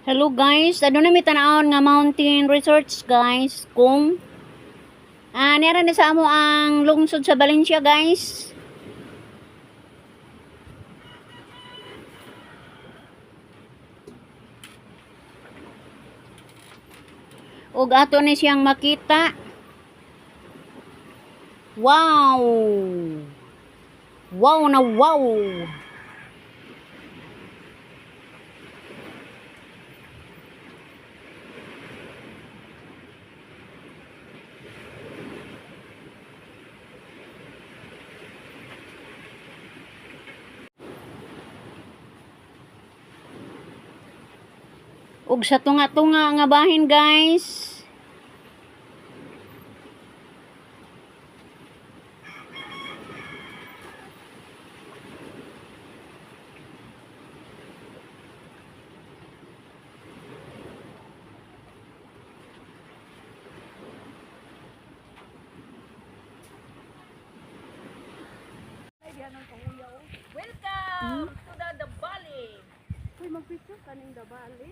Hello guys, ano na may tanawon nga mountain research guys kung nera ni sa amo ang lungsod sa Valencia, guys. Ug ato ni siyang makita. Wow! Wow na wow! Ug sa tunga-tunga nga bahin, guys. Welcome to the Dabali. Uy, magpicture kaning Dabali.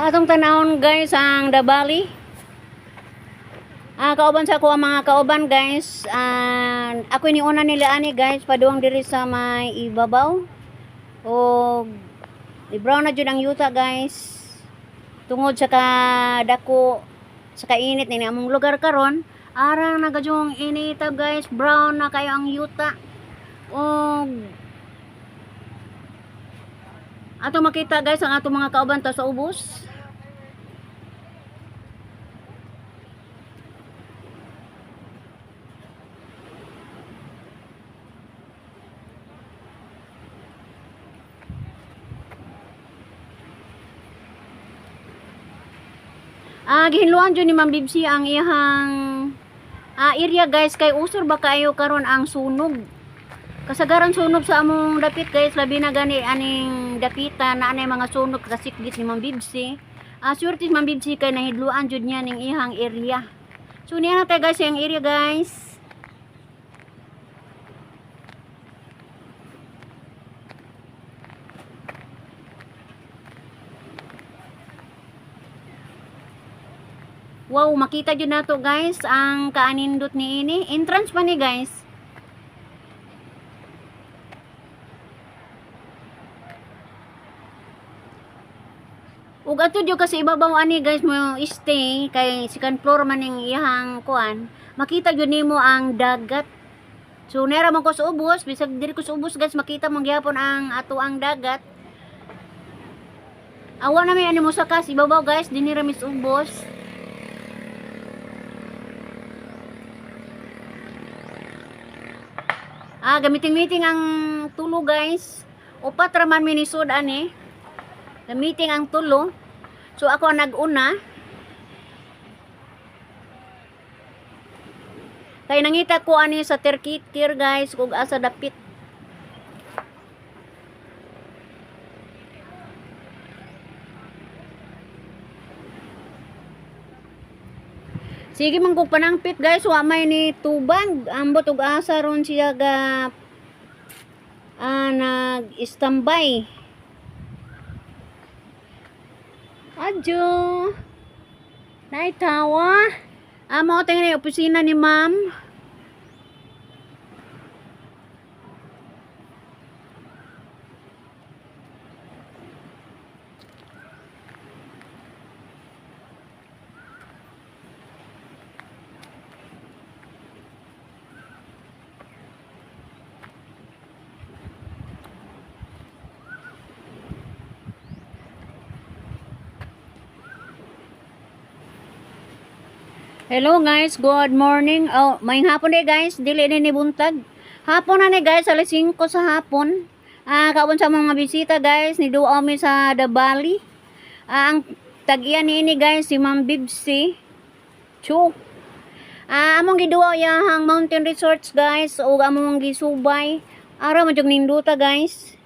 Atong tanawon guys ang Dabali. Kauban sa ako ang mga kauban, guys. Ako ni una nila ani guys, paduang diri sa may ibabaw. Og i-brown na jud ang yuta, guys. Tungod sa kadako sa kainit ni among lugar karon, ara na gadyong inita guys, brown na kayo ang yuta. Og ato makita guys ang ato mga kauban ta sa ubos. Gihinluan jud ni Ma'am Bibsi ang iyahang area guys, kay usor ba kayo karon ang sunog. Kasagaran sunog sa among dapit guys, labi na gani aning dapitan na anay mga sunog kasikgit ni Ma'am Bibsi. Swerte si Ma'am Bibsi kay nahidluan jud niya ning iyang area. So niya na tayo guys yung area, guys. Wow, makita jud nato guys ang kaanindot ni ini. Entrance pa ni guys. Ug ato jud kasi ibabaw ani guys mo stay kay second floor man ning iyang kuan. Makita jud nimo ang dagat. So nera man ko sa ubos, bisag diri ko sa ubos guys, makita man gyapon ang ato ang dagat. Awa na may ani mo sa kas ibabaw guys, dinhi ra mis ubos. Gamiting-meeting ang tulo guys. Upat ra man minisod ani. Gamiting ang tulo. So ako ang nag-una. Kay nangita ko ani sa Terkitir guys, kung asa dapit. Sige man kog panangpit guys, wa may ni tubag. Ambot og asa ron siya ga nag-standby. Adyo. Naitawa. Mao tingnan yung opisina ni ma'am. Hello guys, good morning. Oh, may hapon eh guys, dili ni buntag. Hapon na ni guys, alas 5 sa hapon. Kaon sa mga bisita guys, ni duo mi sa Dabali. Ang Tag-iya niini guys si Ma'am Bibsy. Chu. Among giduwa iyahang mountain resorts guys ug among gisubay. Ara man jud ninduta guys.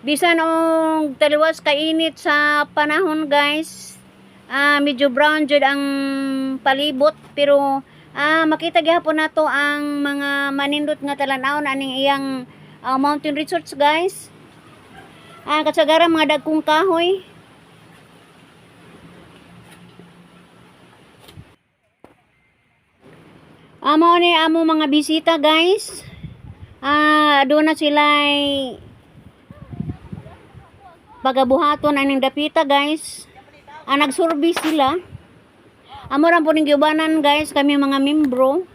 Bisan og taliwas kainit sa panahon guys. Medyo brown jud ang palibot pero makita gihapon nato ang mga manindot nga talan-awon aning iyang mountain resorts guys. Kasagaran mga dagkong kahoy. Amo ni amo mga bisita guys. Doon na sila pagabuhaton aning dapita guys. Nagsurvey sila. Amo ra po ning giubanan guys kami mga membro.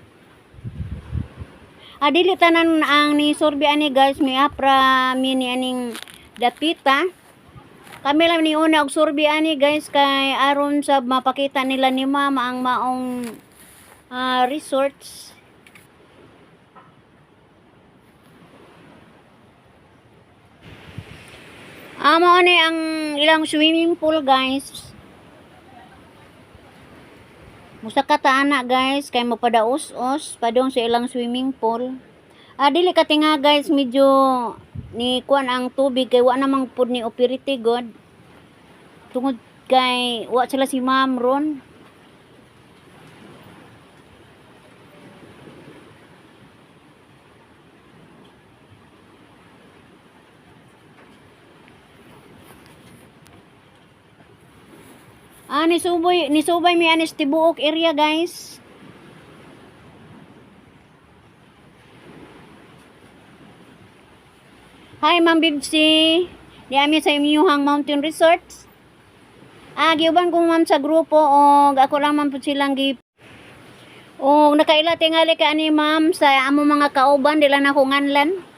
Dili tanan ang ni survey ani guys, miapra mi ni aning dapita. Kami lang ni una og survey ani guys kay aron sa mapakita nila ni mama ang maong resorts. Mao ni ang ilang swimming pool guys. Musa ka ta ana guys kay mapadaos-os padung sa ilang swimming pool. Dili ka tinga guys, medyo ni kuan ang tubig kay wa namang pud ni operate god. Tungod kay wa sila si ma'am ron. Nisubay mi anis tibuok area guys. Hi Ma'am Bibsy. Di ami sa inyuhang mountain resort. Giuban ko ma'am sa grupo og ako lang ma'am pud silang gi og nakaila tingali ka ani ma'am sa amo mga kauban, dila na ko nganlan.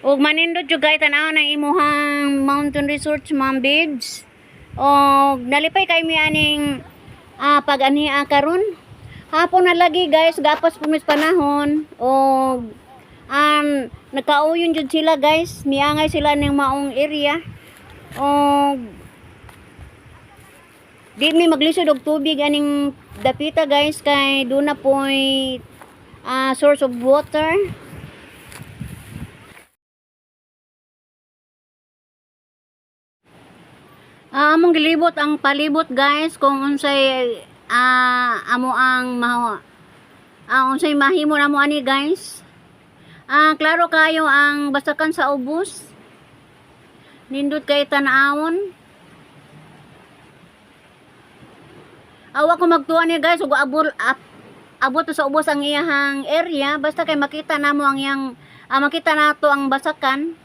Og manindot jud kay tan-aw ng imuhang mountain resort Ma'am Bibs. Og nalipay kay mi aning pag-ania karon. Hapon na lagi guys, gapas pumis panahon. Og nagkauyon jud sila guys, miangay sila ning maong area. Og di mi maglisod og tubig aning dapita guys kay doon na po'y source of water. Among gilibot ang palibot guys kung unsay amo ang unsay mahimo namo ani guys. Klaro kayo ang basakan sa ubos. Nindot kay tan-awon. Awa ko magtuwa ni guys ug abot sa ubos ang iyahang area basta kay makita namo ang iyang makita nato ang basakan.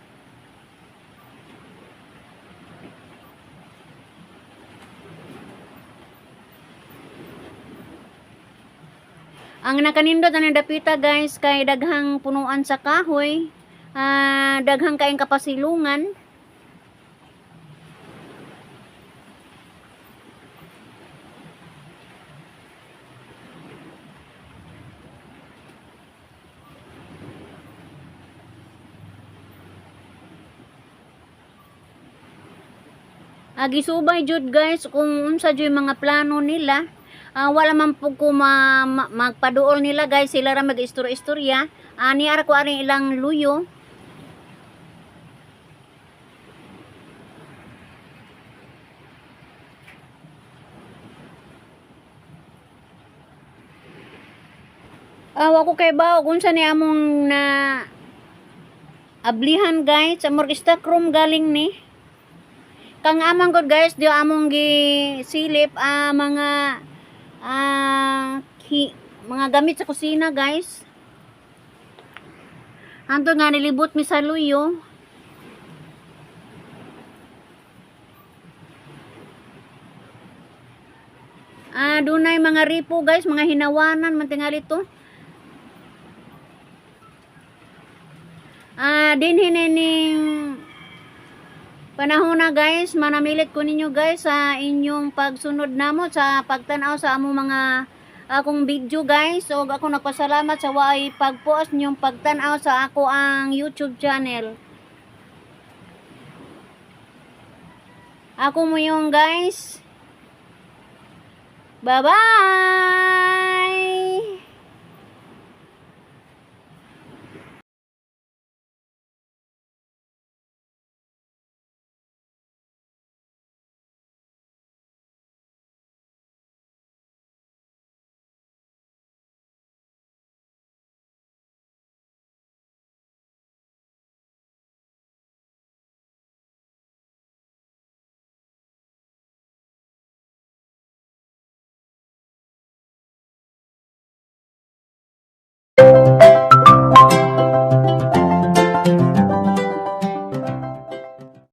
Ang nakanindot ang dapita guys kay daghang punuan sa kahoy, daghang kaayong kapasilungan. Gisubay jud guys kung unsa jud mga plano nila. Wala man pud ko magpaduol nila guys, sila ra mag-istorya-istorya. Niara ko aring ilang luyo. Wa ko kay bawo kung unsa ni among na ablihan guys, amor stock room galing ni. Kang amang god guys, di among gisilip mga mga gamit sa kusina guys. Anto nga nilibot mi sa luyo. Dunay mga ripo guys, mga hinawanan man tingali to. Dinhi ning panahon na guys, manamilit ko ninyo guys sa inyong pagsunod namo sa pagtan-aw sa among mga Akong video, guys. Og ako nagpasalamat sa waay pagpuas ninyong pagtan-aw sa ako ang YouTube channel. Ako mo yung, guys. Bye-bye!